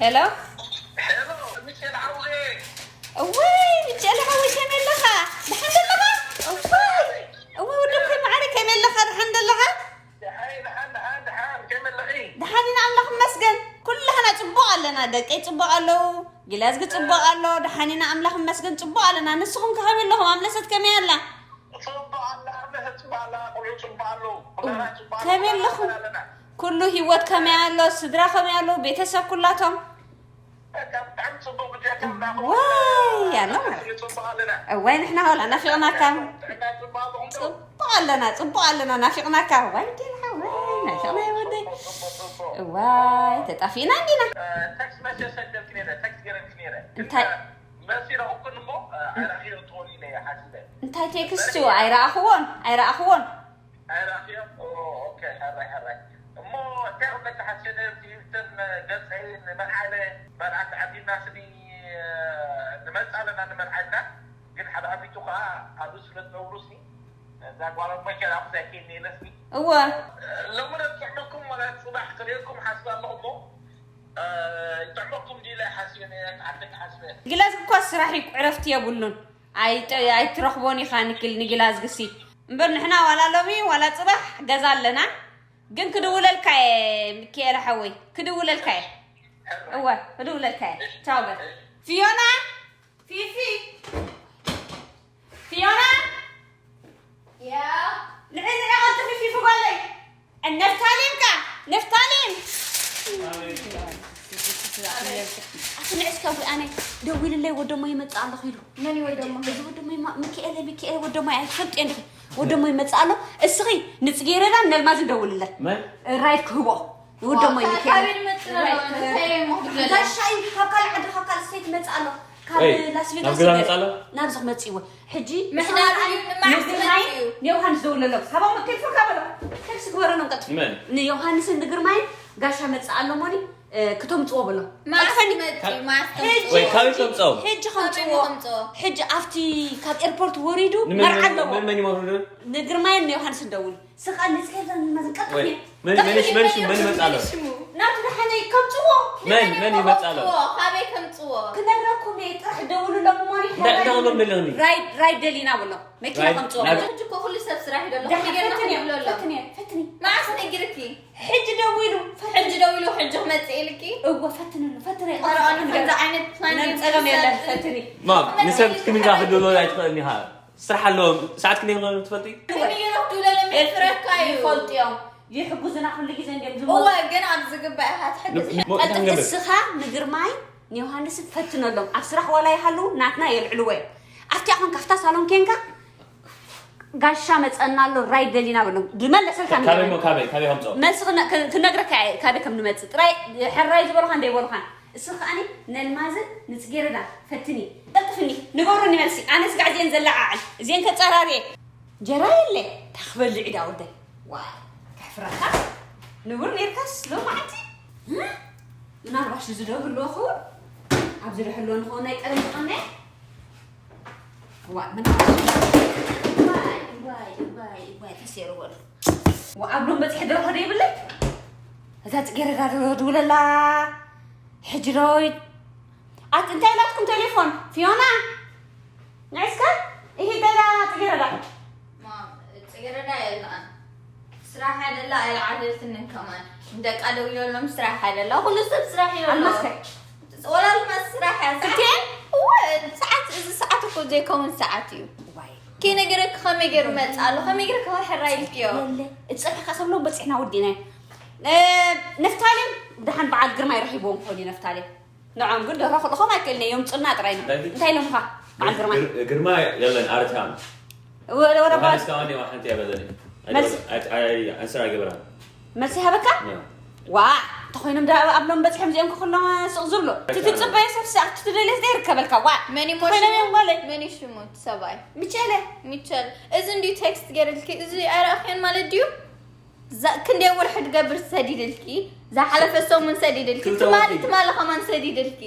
ሄሎ። ሄሎ፣ ሚካኤል ሓውዬ። እወይ፣ ሚካኤል ሓወይ፣ ከመይ ኣለኻ? ደሓን ደለኻ? እወይ፣ እወይ፣ ወደይ ማዕረ፣ ከመይ ኣለኻ? ደሓን ደለኻ? ደሓን፣ ደሓን፣ ደሓን፣ ደሓን፣ ከመይ ኣለኺ? ደሓን ኢና፣ ኣምላኽ ይመስገን። ኩላህና ጽቡቕ ኣለና፣ ደቀይ ጽቡቕ ኣለዉ፣ ጊላዝጊ ጽቡቕ ኣሎ። ደሓን ኢና፣ ኣምላኽ ይመስገን፣ ጽቡቕ ኣለና። ንስኹም ከ ከመይ ኣለኹም? ኣምለሰት ከመይ ኣላ? ጽቡቕ ኣላ፣ ኣምለሰት ጽቡቕ ኣላ፣ ቆልዑ ጽቡቕ ኣለዉ። ኩላህና ጽቡቕ ኣለዉ፣ ከመይ ኣለኹም? ኣለና። ኩሉ ህይወት ከመይ ኣሎ? ስድራ ከመይ ኣሎ? ቤተሰብ ኩላቶም? በቃ ብጣዕሚ ጽቡቕ፣ ብጀካ እንዳኹም፣ ዋይ፣ ያለው። ጽቡቕ ኣለና። እዋይ፣ ንሕና ዋላ ናፊቕናካ። ጥዕና ጽቡቕ ኣለኹም ዶ? ጽቡቕ ኣለና፣ ጽቡቕ ኣለና፣ ናፊቕናካ። ዋይ፣ ዲና፣ ዋይ፣ ናፊቕና፣ ወደይ። ጽቡቕ፣ ጽቡቕ፣ ጽቡቕ። እዋይ፣ ተጣፊእና እንዲና። እ፣ ቴክስት መሴጅ ሰደልኪ ነይረ፣ ቴክስት ገይረልኪ ነይረ። እንታይ? መሲ ረኹብክን እሞ፣ እ፣ ኣይረኣኽዮን ትኾኒ ኢለ እየ ሓሲበ። እንታይ ቴክስት? ኣይረኣኽዎን፣ ኣይረኣኽዎን። ኣይረኣኽዮን? ኦ፣ ኦኬ፣ ሕራይ፣ ሕራይ። እሞ እንታይ ክብለካ ሓሲበ ነይረ፣ እቲ እተን ገጸይ ንመርዓ ኢለ፣ መርዓ ተዓዲምና ስኒ፣ እ፣ ንመጽእ ኣለና ንመርዓ ኢልና፣ ግን ሓደ ዓቢቱ ከኣ ኣብኡ ስለ ዝነብሩ ስኒ፣ እዛ ጓል መኪና ኣኹዛ ከይኒ ኢለስኒ። እወ። ሎሚ ዶ ትጥዕመኩም ወላ ጽባሕ ክርእየኩም ሓስበ ኣለኹ እሞ፣ እ፣ ይጥዕመኩም ድዩ ኢለ ሓሲበ ነይረ፣ ንዓደይ ሓሲበ። ግላዝ እኳ ስራሕ እዩ፣ ዕረፍቲ የብሉን። ኣይጥ-፣ ኣይትረኽቦን ኢኻ ንግል-፣ ንግላዝግሲ። እምበር ንሕና ዋላ ሎሚ ዋላ ጽባሕ ገዛ ኣለና። ግን ክድውለልካ እየ፣ ሚካኤል ሓወይ፣ ክድውለልካ እየ። እወ፣ ክድውለልካ እየ። ቻው በል። ፊዮና፣ ፊፊ፣ ፊዮና። ያ። ንዒ፣ ንዒ፣ ቀልጥፊ፣ ፊፊ ጓለይ። ነፍታሌም ከ? ነፍታሌም። ኣቲ ንዕስ ከዊ ኣነ ደዊልለይ ወደሞ ይመጽእ ኣለኹ ኢሉ። መን እዩ ወደሞ? እዚ ወደሞ ይማ-፣ ሚካኤል፣ ሚካኤል ወደሞ ኣይትፈልጥዮ እንዲኺ? ወደሞ ይመጽእ ኣሎ። እስኺ ንጽጌረዳን ነልማዝን ደውልለን። መን? ራይድ ክህቦ። ወደሞ ዋ፣ ሚካኤል። ካበይ ይመጽእ ኣሎ? እንታይ እሞ ክብለና? ጋሻ እዩ፣ ካብ ካልእ ዓዲ፣ ካብ ካልእ ስቴት ይመጽእ ኣሎ። ካብ ወይ፣ ላስ ቬጋስ ናብ ገዛ ይመጽእ። መጽእ ኣሎ? ናብዚ ክመጽእ ይወ-፣ ሕጂ ምሕዳር ንስኻ እዩ፣ ንማዕስ ንግርማይ መጽእ እዩ። ንዮሃንስ ደውለሎም። ሃቦም ቴክስት ካበሎ። ቴክስት ግበረሎም ቀልጥፍ። መን? ንዮሃንስን ንግርማይን ጋሻ መጽእ ኣሎ ሞኒ፣ እ፣ ክተምጽዎ በሎ። ማዕስ ቀልጥፈኒ። መጽእ እዩ፣ ማዕስ ሕጂ፣ ተምጽዎ። ወይ፣ ካበይ ተምጽኦ? ሕጂ ካበይ ከምጽዎ። ከምጽዎ? ሕጂ ኣብቲ ካብ ኤርፖርት ወሪዱ ንመን፣ መርዓ መን፣ ኣለዎ። መን፣ መን ይመርሑ? ንግርማይን ንዮሃንስን ደውል። ስኻ ንጽሄ ዘን መዝን ቀልጥፍ ወይ፣ እዩ። መን፣ ቀልጥፍ መን፣ እዩ። መን ሽሙ፣ መን ይመጽእ ኣሎ? ሽሙ። ናብቲ ደሓነይ ከምጽዎ። መን፣ መን ይመጽእ ኣሎ? ከምጽዎ፣ ካበይ ከምጽዎ? ክነግረኩም እየ፣ ጥራሕ ደውሉሎም እሞ። እንታይ፣ እንታይ ክብሎም ደለኒ? ራይድ፣ ራይድ ደሊና በሎ። መኪና ራይድ፣ ከምጽዎ። ራይድ። ሕጂ እኮ ኩሉ ሰብ ስራሕ እዩ ዘሎ። ደሓን ኩሉ ጌርና ፈትኒ፣ ክንብሎ ኣሎ። ፈትኒ፣ ፈትኒ። መዓስ ነጊርኪ? ሕጂ ደዊሉ፣ ፈትኒ። ሕጂ ደዊሉ፣ ሕጂ ክመጽእ ኢልኪ? እወ፣ ፈትንሉ፣ ፈትኒ። ኧረ፣ ኣነ ከምዚ ዓይነት ፕላን ምንም ጸገም የለን፣ ፈትኒ። ማም፣ ንሰብ ክትክምካ ክድሎ ኣይትኽእልን ኢኻ። ስራሕ ኣለዎም። ሰዓት ክንደይ ምዃኑ ትፈልጢ? ከመይ ገይሮም ክድውለሎም የፍረካ እዩ። ይፈልጡ እዮም። ይሕጉዙና ኩሉ ግዜ እንዲዮም ዝመፁ። እወ፣ ግን ኣብ ዝግባእ ኢኻ ትሕግዝ። ን-፣ ን-፣ ቀልጥፍ ክንገብር። እስኻ ንግርማይ ንዮሃንስን ፈትነሎም። ኣብ ስራሕ ዋላ ይሃልዉ፣ ናትና የልዕልዎ እዮም። ኣብቲኣ ኾንካ፣ ኣብታ ሳሎን ኬንካ፣ ጋሻ መፀና ኣሎ፣ ራይድ ደሊና በሎም። ዝመለሰልካ ካበይ ንገረኒ። እሞ፣ ካበይ፣ ካበይ ከምፅኦም? መልሲ ክነ-፣ ክን-፣ ክነግረካ እየ፣ ካበይ ከም ንመፅእ። ጥራይ ሕራይ ዝበሉኻን ዘይበሉኻን። እስኺ ከዓኒ ነልማዝን ንፅጌረዳ ፈትኒ። ቀልጥፍኒ፣ ንገሩኒ መልሲ። ኣነ ስጋዕ እዚአን ዘለዓዕል፣ እዚአን ከፀራርየ። እንጀራ የለ፣ እንታይ ክበልዕ ኢዳ ወደይ? ዋይ፣ ከሕፍረካ። ንቡር ኔርካስ ሎማዓንቲ? እ? ምናልባሽ እዚ ዶ ህልዎ ክውን? ኣብዚ ዶ ህልዎ ንኸውን ናይ ቀደም ዝቐነ? ዋይ፣ ምናልባሽ። ዋይ፣ ዋይ፣ ዋይ፣ ዋይ፣ ተሰይሩ በሉ። ዋ፣ ኣብ ሎም በፂሒ ደርሆ ዶ ይብለይ? እዛ ፅጌረዳ ዶ ድውለላ? ሕጂ ዶ ይ-፣ ኣት-፣ እንታይ ኢላትኩም ቴሌፎን? ፊዮና? ንዕስከ? ይሄ ገና ጽጌረዳ። ማም፣ ጽጌረዳ የላን። ስራሕ ኣይደላ ኣይዓለልትንን ከማን። ንደቃ ደዊለሎም ስራሕ ኣይደላ። ኩሉ ሰብ ስራሕ እዩ ዘሎ። ኣልማስከ? ወላ ኣልማስ ስራሕ እያ። ሰዓት፣ ክልቲኤን? እወ፣ ሰዓት፣ እዚ ሰዓት እኮ ዘይከውን ሰዓት እዩ። ዋይ። ከይነገረኪ ከመይ ገይሩ መጽእ ኣሎ? ከመይ ገይርካ ሕራይ ኢልክዮ? የለ፣ እጸንሕካ ሰብሎ በጺሕና ወዲና። እ፣ ነፍታሌም፣ ደሓን በዓል ግርማይ ረኺብዎም ክኾን እዩ ነፍታሌም። ንዖም ግን ደርሆ ክልእኾም ኣይክእልን እየ፣ የምጹልና ጥራይ ነው። እንታይ ግን እንታይ ኢሎምኻ? በዓል ግርማይ? ግር-፣ ግርማ የለን፣ ኣርትራ ነው። ወደ፣ ወደ ዮሐንስ ባል- ከማን የዋ ሓንቲ ያበለኒ። መልስ- ኣይ-፣ ኣይ-፣ ኣይ-፣ ኣንስራ ይገብራ። መልስ ይሃበካ? ነው። ዋ፣ ተኾይኖም ዳ ኣብ ሎም በጺሖም እዚኦም ክኽሎም ስቕ ዝብሎ። እቲ ትጽበዮ ሰብ ሲ-፣ ኣብቲ ትደልዮ ዘይርከበልካ። ዋ፣ መን እዩ ተኾይኖም ሽሙ? እዮም ማለት። መን እዩ ሽሙ እቲ ሰብኣይ? ሚቸለ። ሚቸል። እዚ እንድዩ ቴክስት ገይርልኪ፣ እዚ ኣይረኣኽዮን ማለት ድዩ? ዛ-፣ ክንደይ ወርሒ ትገብር ሰዲድልኪ? ዝሓለፈ ሰሙን ሰዲድልኪ። ክልተ ትማሊ፣ ወርሒ። ትማሊ ከማን ሰዲድልኪ።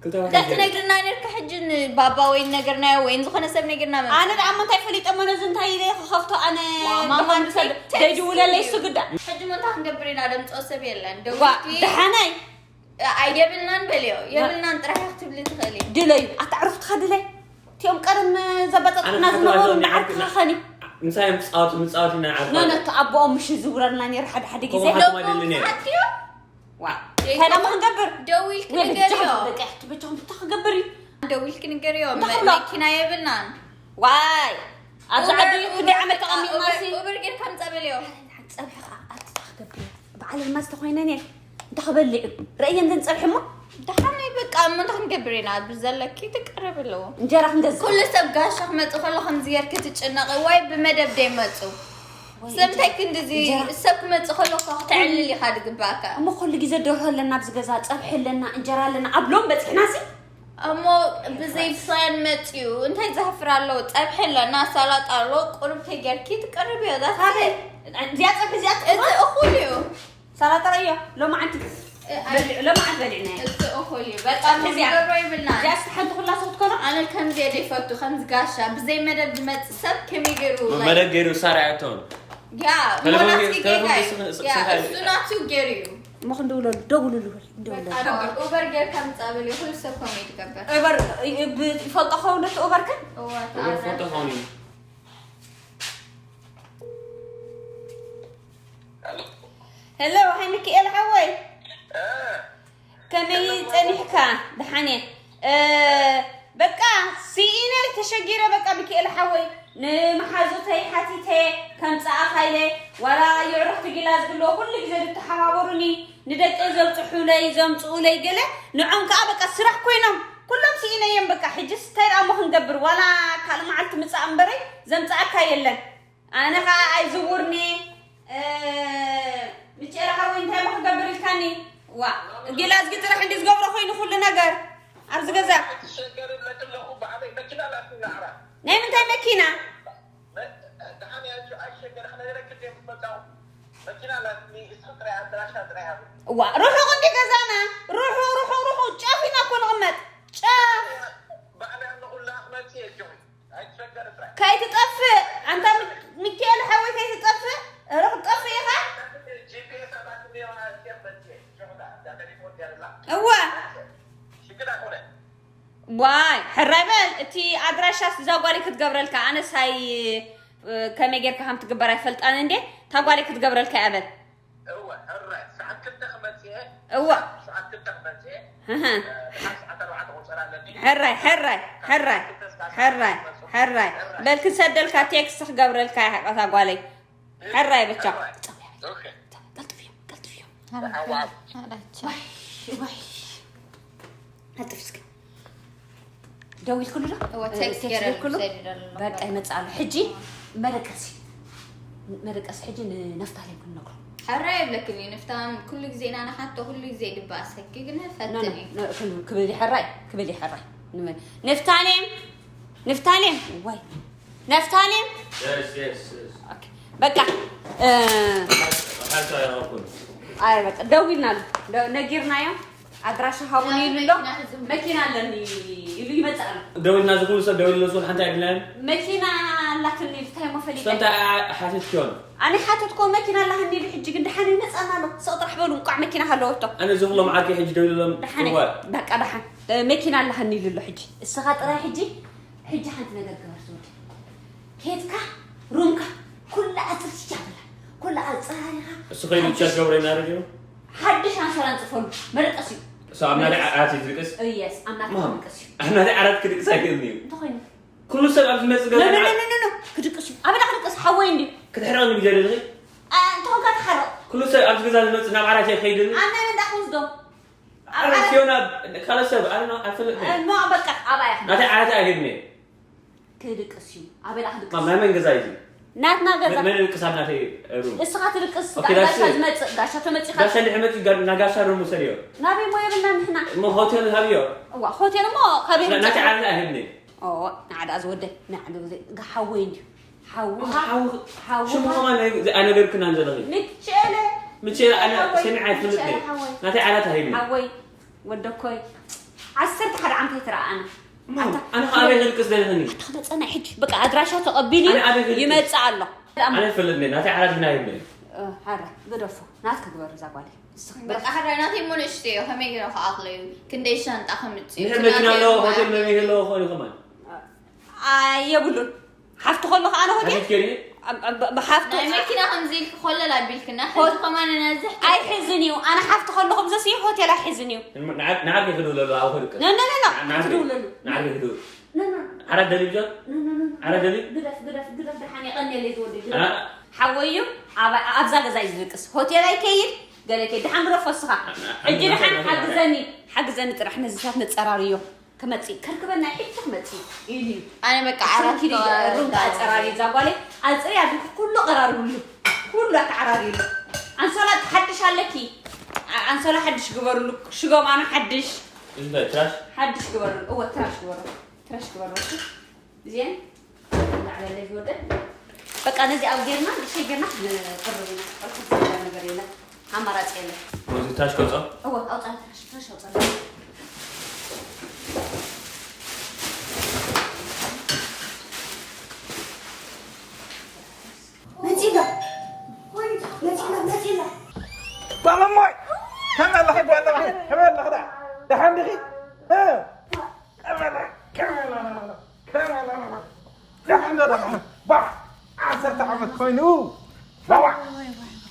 ክልተ ወርሒ እንዳ ገይሩ። ትነግርና ነርካ ሕጂ ንባባ ወይ ነገርናዮ ወይ ንዝኾነ ሰብ ነግርና መን ኣነ ደኣ እሞ እንታይ ፈሊጠ እሞ ነዚ እንታይ ኢለ ክኸፍቶ ኣነ ዋ፣ ማማ ብኸምዚ ሰብ እንታይ ደይድውለለይ እዩ? ስግዳ። ሕጂ እሞ እንታይ ክንገብር ኢና? ደምፅኦ ሰብ የለን። ዋ፣ ደውልኪ? ደሓናይ። ኣይ የብልናን በልዮ፣ የብልናን ጥራሕ ክትብሊ ትኽእሊ። ድለዩ ኣታ ዕርፍትኻ ድለይ። እቲኦም ቀደም ኣነ ዘበጠጥና ዝነበሩ ንዓርክኻ ኸኒ። ምሳይ እዮም ክፃወቱ ምፃወት ኢና ዓርፋ። ነነቱ ኣቦኦም ምሽ ዝውረልና ነይሩ ሓደ ሓደ ግዜ። ከምኡ ሓትማ ደልኒ። ኣትዮ ዋ። ሰላም ክንገብር። ደዊልክ ንገርዮ። ደቂ ኣሕቲ በቻኹም ብታ ክገብር እዩ። ደዊልክ ንገርዮ። እንታይ ክብሎ? መኪና የብልናን። ዋይ። ኣብዚ ዓዲ ክንደይ ዓመት ተቐሚጥና ሲ? ኡበር ጌርካ ምፃእ በልዮ። ፀብሒ ከዓ ኣርትታ ክገብር እዩ። በዓል ኣልማዝ ተኾይነን እየ። እንታይ ክበልዕ እዩ? ረእየን ዘን ፀብሒ እሞ። ደሓን እዩ በቃ እሞ እንታይ ክንገብር ኢና? ብዘለኪ ትቀረብ ኣለዎ። እንጀራ ክንገዝእ። ኩሉ ሰብ ጋሻ ክመፅእ ከሎ ከምዚ ጌርኪ ትጭነቂ ወይ ብመደብ ደይመፁ? ወይ ስለምንታይ ክንድዚ እንጀራ። ሰብ ክመፅእ ከሎ እኮ ክተዕልል ኢኻ ድግባእካ። እሞ ኩሉ ግዜ ደርሆ ኣለና ኣብዚ ገዛ፣ ፀብሒ ኣለና፣ እንጀራ ኣለና፣ ኣብ ሎም በፂሕና ሲ? እሞ ብዘይ ፕላን መፅዩ እንታይ ዘሕፍር ኣለዎ? ፀብሒ ኣለና፣ ሳላጣ ኣሎ፣ ቁሩብ ከይገርኪ ትቀርብ እዮ። ዛት ካበይ? እዚኣ ፀብሒ እዚኣ ትቕርብ? እዚ እኹል እዩ። ሳላጣ ርእዮ ሎማዓንቲ በሊዑ ሎማዓንቲ በሊዕና እያ። እዚ እኹል እዩ። በቃ እዚኣ- ምዝገሮ ይብልና። እዚኣ እስቲ ሓንቲ ኩላ ሰው ትኮኖ? ኣነ ከምዚ እየ ዘይፈቱ ከምዚ ጋሻ ብዘይ መደብ ዝመፅእ ሰብ ከመይ ገይሩ መደብ ገይሩ ሳራ ያተውን ያ ተለፎን ሞናስ ገ- ጌጋ ተለፎን እዩ። ስኽ- ስኽ- ያ ስንታይ እሱ ናቱ ገይሩ እዩ። እሞ ክንድውለሉ ደውልሉ በል፣ ደውልሉ። በቃ ኡበር ጌርካ ምፃእ በል ይኹን ሰብ ከምኡ እዩ ትገብር። ኡበር ብ- ይፈልጦ ኸውን እቲ ኡበር ከ? እወ እግር ተኣዘ። ፎቶ ኾኑ እዩ። ሄሎ ሃይ ሚካኤል ሓወይ፣ ከመይ ጸኒሕካ? ደሓን እየ። በቃ ስኢነ ተሸጊረ። በቃ ሚካኤል ሓወይ፣ ንመሓዙተይ ሓቲተ ከምጽኣኻ ኢለ፣ ዋላ የዕሩኽቲ ጊላ ዝብልዎ ኩሉ ግዜ ዝተሓባበሩኒ፣ ንደቀይ ዘብጽሑለይ ዘምጽኡለይ ገለ፣ ንዖም ከኣ በቃ ስራሕ ኮይኖም ኩሎም ስኢነዮም። በቃ ሕጅስ እንታይ ደኣ እሞ ክንገብር፣ ዋላ ካልእ መዓልቲ ምጻእ እምበረይ ዘምጽኣካ የለን። ኣነ ኸዓ ኣይዝውርኒ። ምጭረ ሓወይ እንታይ እሞ ክገብር ኢልካኒ? ዋ ጊላ እዝጊ ጥራሕ እንዲ ዝገብሮ ኮይኑ ኩሉ ነገር ኣብዚ ገዛ። ናይ ምንታይ መኪና? ዋ ርሑቕ እንዲ ገዛና ርሑቕ ርሑቕ ርሑቕ ጫፍ ኢና እኮ ንቕመጥ ጫፍ ከይትጠፍእ ኣንታ ሚካኤል ሓወይ ከይትጠፍእ። ኧረ ክትጠፍእ ኢኻ። እወ ዋይ ሕራይ በል። እቲ ኣድራሻስ እዛ ጓለይ ክትገብረልካ። ኣነስ ኣይ ከመይ ጌርካ ከም ትግበር ኣይፈልጣን እንዴ። እታ ጓለይ ክትገብረልካ እያ በል። እወ ሕራይ ሰዓት ክልተ ክመፅእ እየ። እወ ሰዓት ክልተ ክመፅእ እየ። እህ። ድሓር ሰዓት ኣርባዕተ ቁፅር ኣለኒ። ሕራይ ሕራይ ሕራይ ሕራይ ሕራይ በል ክሰደልካ ቴክስት ክገብረልካ እየ ሓቀታ ጓለይ። ሕራይ ብቻ። ኦኬ። ቀልጥፍዮ ቀልጥፍዮ። ሓላቸው። ዋይ ዋይ። ቀልጥፍ እስኪ። ደዊልኩሉ ዶ? እወ፣ ቴክስት ቴክስት ገይረ ጌርኩሉ? ልሰድ ይደሎ። በቃ ይመጽእ ኣሎ። ሕጂ መደቀሲ፣ መደቀሲ ሕጂ ንነፍታሌም ክንነግሮ። ሕራይ የብለክን እዩ፣ ንፍታም ኩሉ ግዜ ኢና ንሓቶ፣ ኩሉ ግዜ ይድባእሰኪ፣ ግን ኖ፣ ኖ፣ ፈትን እዩ። ኖ፣ ክብ-፣ ክብል ይሕራይ፣ ክብል ይሕራይ። ንመ-፣ ንፍታሌም፣ ንፍታሌም፣ ወይ፣ ነፍታሌም። Yes, yes, yes. ኦኬ፣ በቃ፣ እ፣ ሓንሳ ይረኽቡን። ኣይ፣ በቃ፣ ደዊልና ኣሎ። ደ-፣ ነጊርናዮ። ኣድራሻ ሃቡኒ ኢሉ ኣሎ። መኪና ኣለኒ ኢሉ ይመጽእ ኣሎ። ደዊልና ዝኹሉ ሰብ ደዊሉ ኣለሱ ሓንቲ ኣይብልናን። መኪና ኣላትኒ ኢሉ እንታይ እሞ ፈሊጠ? ስንታ ሓቲት ኪዮን? ኣነ ሓተትኮ መኪና ኣላህኒ ኢሉ ሕጂ ግን ደሓን ይመጽኣና ኣሎ። ስቕ ጥራሕ በሉ እንቋዕ መኪና ሃለወቶ። ኣነ ዝኹሎም ዓርከይ ሕጂ ደዊሉ ሎም ደሓን እዋ። በቃ ደሓን መኪና ኣላህኒ ኢሉ ኣሎ ሕጂ። እስኻ ጥራይ ሕጂ ሕጂ ሓንቲ ነገር ግበር ዝወደ። ኬድካ ሩምካ ኩላ ኣጽርቻ ብላ ኩላ ኣጸራሪኻ እሱ ኸይዱ ቻት ገብረ ይናረግ እዩ። ሓድሽ ኣንሶላ ኣንጽፈሉ መደቀስ እዩ። እሱ ኣብ ናደ ዓራት እዩ ዝድቅስ። እየስ ኣብ ናተ ማም። ክድቅስ እዩ። ኣብ ናደ ዓራት ክድቅስ ኣይክእልን እዩ። እንተኾይኑ ኩሉ ሰብ ኣብ ዝመጽእ ገዛ ኖ፣ ኖ፣ ዓራት ኖ፣ ኖ፣ ኖ፣ ክድቅስ እዩ። ኣበላ ክድቅስ ሓወይ እንዲ ክትሕረቕኒ ብጃ ደለኺ። እንተኾንካ ተሓረቕ። ኩሉ ሰብ ኣብ ገዛ ዝመጽእ ናብ ዓራት ኣይኸይድን። ኣብ ናይ መንዳ ክወስዶ። ኣረ ፊዮና ካልእ ሰብ ኣነ ኣይፈልጥን። ኖ በቃ ኣባያ ናተይ ዓራት ኣይሄድን እየ። ክድቅስ እዩ ኣበላ ክድቅስ ማም ናይ መን ገዛ እዩ? ናትና ገዛ መን ድቅስ ኣብ ናተይ ሩም? እስኻ ትድቅስ ኦኬ፣ ጋሻ that's it። ዝመጽእ ጋሻ ተመጺኻ ጋሻ እንድሕር መጺኡ ጋር- ናይ ጋሻ ሩም ውሰድዮ። ናበይ እሞ የብልና ንሕና እሞ ሆቴል ሃብዮ። እዋ ሆቴል እሞ ካበይ ና- ናተይ ምጻእ? ዓራት ኣይሄድን እየ። ኦ ንዓዳ ዝወደ ንዓዳ ዝወደ ሓወይ እንድዩ ሓውኻ ሓው- ሓውኻ ሽሙ ከማን ኣይ- ኣይነገርክናን ዘለኺ። ምቸለ ምቸለ ኣነ ሓወይ፣ ሰሚዐ ኣይፈልጥን እየ። ምቸለ ሓወይ። ናተይ ዓራት ኣይሄድን እየ። ሓወይ ወደኮይ ዓሰርተ ሓደ ዓመት ኣይተረኣኣና። ማም፣ ኣታ ኣነ ኸዓ ኣበይ ክልቅስ ደሊኽኒ? ኣታ ክመፀና ሕጂ በቃ ኣድራሻ ተቐቢሉ ኣነ ኣበይ ክልቅስ? ይመፅእ ኣሎ። ኣነ ይፈልጥ እንደ ናተይ ዓራት ግን ኣይብለይ። እ፣ ሓራ ግደፎ ናት ክግበር እዛ ጓለይ። በቃ ሕራይ ናተይ እሞ ንእሽተይ እዩ፣ ከመይ ገይረ ክኣኽሎ እዩ? ክንደይ ሻንጣ ከምጽእ እዩ? ንሕን መኪና ኣለዎ፣ ሆቴል መበይ ኣለዎ ክኾን እዩ ከማን። የብሉን። ሓፍቲ ከለኹ ኣነ ሆቴል ሓቲት ገይሩ ብሓፍቲ ናይ መኪና ከምዚ ኢልክ ኮለል ኣቢልክና፣ ሕጂ ከማን ነዚ ኣይሕዝን እዩ። ኣነ ሓፍቲ ከለኹ ብዘስዩ ሆቴል ኣይሕዝን እዩ። ንዓር ከይክድውለሉ ኣብ ኸድቀ ነነነና ትድውለሉ ንዓር ከይክድውል ዓራት ደሊብ ጆን ዓራት ደሊብ ግደፍ ግደፍ ግደፍ ደሓን የቐንየለይ ዝወደይ ግደፍ ሓወዩ ኣብዛ ገዛ እዩ ዝድቅስ ሆቴል ኣይከይድ ገለ ከይድ ደሓን ግደፎ እስኻ ሕጂ ደሓን ሓግዘኒ ሓግዘኒ ጥራሕ ነዚታት ነፀራርዮ ክመፅእ ከርክበና ሕጂ ክመፅእ ኢሉ እዩ ኣነ በቃ ዓራት ኪዲ ሩም ኣፀራርዮ እዛ ጓለይ ኣፅሪ ኣቢልኩ ኩሉ ቀራርብሉ ኩሉ ኣተዓራርይሉ ኣንሶላ ሓድሽ ኣለኪ ኣንሶላ ሓድሽ ግበርሉ ሽጎማኑ ሓድሽ እንታይ ትራሽ ሓድሽ ግበርሉ እወ ትራሽ ግበርሉ ትራሽ ግበርሉ እዚኤን ላዕለለ ዝወደድ በቃ ነዚ ኣብ ጌርና ንሸይ ጌርና ንቅርብ ኢና ርክብ ነገር የለን ኣማራፂ የለን እዚ ትራሽ ከውፅኦ እወ ኣውፃ ትራሽ ትራሽ ኣውፃ መፂላ መፂላ መፂላ ጓለሞይ ከመይ ኣለኺ ጓለሞይ ከመይ ኣለኺ ደኣ ደሓን ዲኺ ከመይ ኣለኺ ከመይ ኣለኺ ደሓን ዶ ደሓን ባ ዓሰርተ ዓመት ኮይኑ ባባ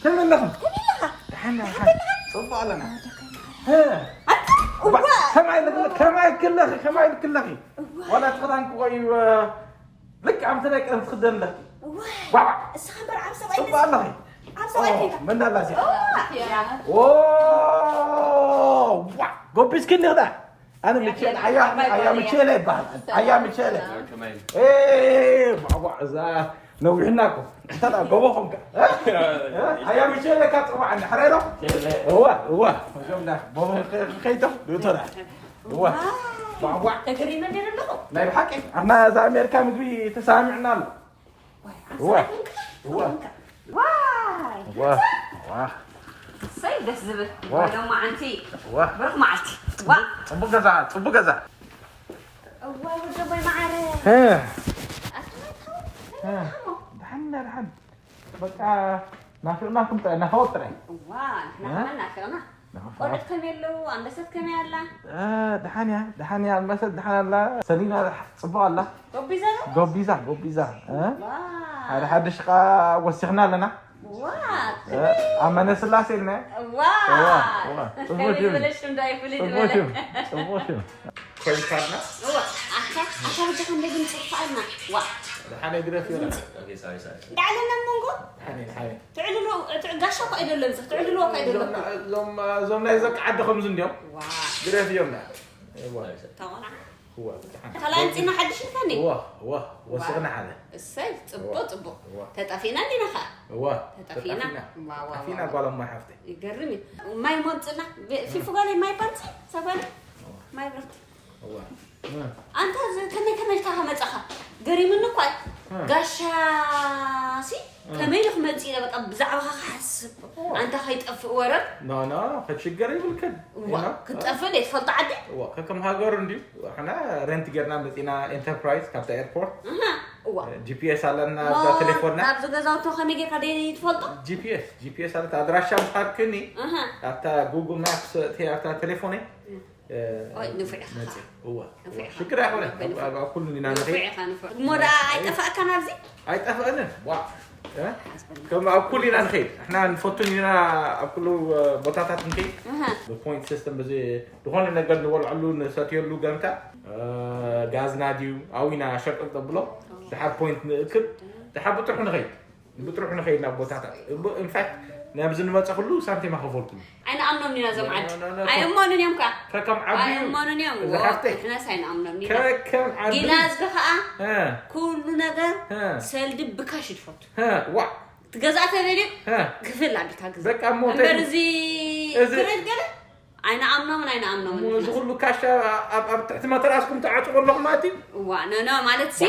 ከመይ ኣለኺ ደሓን ደሓን ፅቡቅ ኣለና ከማይ ከማይ ክለኺ ከማይ ክለኺ ዋላ ትኽዳን ክቆዩ ልክዕ ኣብቲ ናይ ቀደም ትኽደን ኣለኪ ዋዕ እስኻ እምበር ዓብ ሰብኣይ ፅቡቅ ኣለኺ ዓብ ሰብኣይ ኮይንካ መን ኣላ እዚኣ ያ ዋ ጎቢስኪ እንዲኽዳ ኣነ ምቼል ኣያ ኣያ ምቼለ ይበሃል ኣያ ምቼለ ባባ እዛ ነዊሕና እኮ እንተዳ ጎቦ ኾንካ ኣያ ምቼለ ካብ ፅዋዕ እንዳ ሕራይ ዶ እዋ እዋ እዞም ዳ ቦ ከይቶ ዶቶዳ እዋ ባባ ተገሪመ ነይረ ኣለኹ ናይ ብሓቂ ኣና እዛ ኣሜሪካ ምግቢ ተሰማሚዕና ኣሎ ዋይ ዓብ ሰብኣይ ኮይንካ እዋ ዋይ ዋ ዋ ሰይ ደስ ዝብል ዋ። ሎማዓንቲ ዋ ብሩክ መዓልቲ ዋ ፅቡቅ ገዛ ፅቡቅ ገዛ እዋ ወደቦይ መዓረ እ ኣከመይ ትኸውን ከመይ ትሓሞ ደሓን ደሓን በቃ ናፊቕናኩም ጥራይ ናፋወጥ ጥራይ እዋ ንሕና ከመን ናፊቕና ቆልዑት ከመይ ኣለዉ ኣንበሰት ከመይ ኣላ እ፣ ደሓን እያ ደሓን እያ ኣንበሰት ደሓን ኣላ ሰሊና ጽቡቅ ኣላ ጎቢዘ ዶ ጎቢዛ ጎቢዛ እ? ዋ ሓደ ሓድሽ ቃ ወሲኽና ኣለና ዋ እ፣ ኣመነ ስላሴ ኢልና ዋ እዋ፣ እዋ። ጽቡቅ ከመይ ሽም። ዝበለ ሽም ዶ ኣይፍልይ ጽቡቅ ዝበለ ሽም ጽቡቅ ሽም ኮይንካና እዋ ኣታ ኣታ በጃኻ እንደ ግን ጽፋእና ዋ ደሓን ግረፍ ይሆናል ዳዕለና መንጎ ደሓን ደሓን ትዕልሎ ጋሻ እኮ ኣይደለም ትዕልሎ እኮ ኣይደለም እዞም እዞም ናይ ዘቃ ዓዲ ከምዚ እንዲዮም ዋ ግረፍ እዮም ዳ ተቆና እዋ ደሓን ካልኣይ ኣምፂና ሓድሽ ኢልካኒ እዋ እዋ ወሲኽና ሓደ እሰይ ፅቡቅ ፅቡቅ እዋ ተጠፊና እንዲና ከዓ እዋ ተጠፊና። ዋ፣ ዋ፣ ተጠፊና ዋ። ጓሎም ማይ ሓፍተይ ይገርም እዩ ማይ ሞምፅና ፊፉ ጋለይ ማይ ባንፂ ሰጓለ ማይ ብረፍቲ እዋ ኣንታ እዚ ከመይ ከመይ ኢልካ ከመፃኻ ገሪምኒ እኳ እዩ። ጋሻ ሲ ከመይ ኢሉ ክመፅእ ኢለ በቃ ብዛዕባኻ ክሓስብ ኣንታ ከይጠፍእ ወረር ኖ ኖ ከችገር ይብልክን እዋ ክትጠፍእ ደ ትፈልጦ ዓዲ እዋ ከከም ሃገሩ እንዲዩ ሕና ረንት ጌርና መፂና ኤንተርፕራይዝ ካብታ ኤርፖርት ኣሃ፣ እዋ ጂፒኤስ ኣለና ኣብዛ ቴሌፎንና ናብዚ ገዛውቶ ከመይ ጌርካ ደ ትፈልጦ ጂፒኤስ ጂፒኤስ ኣለታ ኣድራሻ ምስ ሃብክኒ ኣሃ፣ ኣብታ ጉግል ማፕስ እቲ ኣብታ ቴሌፎነይ ኦይ ንፉዕ ኢኻ መፂ እዋ ንፉዕ ኢኻ ሽግር ኣይኮነ ኣብ ኩሉ ኢና ንፉዕ ንኸይድ ኢኻ ንፉዕ እሞ ደኣ ኣይጠፋእካን ኣብዚ ኣይጠፍአንን ዋ እ? ከም ኣብ ኩሉ ኢና ንኸይድ ንሕና ንፈቱን ኢና ኣብ ኩሉ ቦታታት ንኸይድ ኣሃ፣ ብፖይንት ሲስተም በዚ ዝኾነ ነገር ንበልዐሉ ንሰትየሉ ገምታ ጋዝና ድዩ ኣብኡ ኢና ሸቅል ተብሎ ድሓር ፖይንት ንእክብ ድሓር ብጥርሑ ንኸይድ ብጥርሑ ንኸይድ ናብ ቦታታት ኢንፋክት ናብዚ ንመፀ ኩሉ ሳንቲም ኣኸፈልኩም ኣይንኣምኖም ኢና እዞም ዓዲ ኖ፣ ኖ፣ ኖ፣ ኣይእመኑን እዮም ከዓ ከከም ዓዲ እዩ ኣይእመኑን እዮም እዚ ሓፍተይ ንሕናስ ኣይንኣምኖም ኢና ከከም ዓዲ ጊና እዝጊ ከዓ እ፣ ኩሉ ነገር እ፣ ሰልዲ ብካሽ ይድፈቱ እ፣ ዋ ትገዝኣ ተደልዩ እ፣ ክፍል ኣቢልካ ግዛ በቃ እሞ እምበር እዚ እዚ- ክሬድ ገለ ኣይንኣምኖምን ኣይንኣምኖምን እሞ እዚ ኩሉ ካሽ ኣብ ኣብ ትሕቲ መተራስኩም ተዓፅቁ ኣለኹም ማለት እዩ እዋ ነነ ማለት ሲ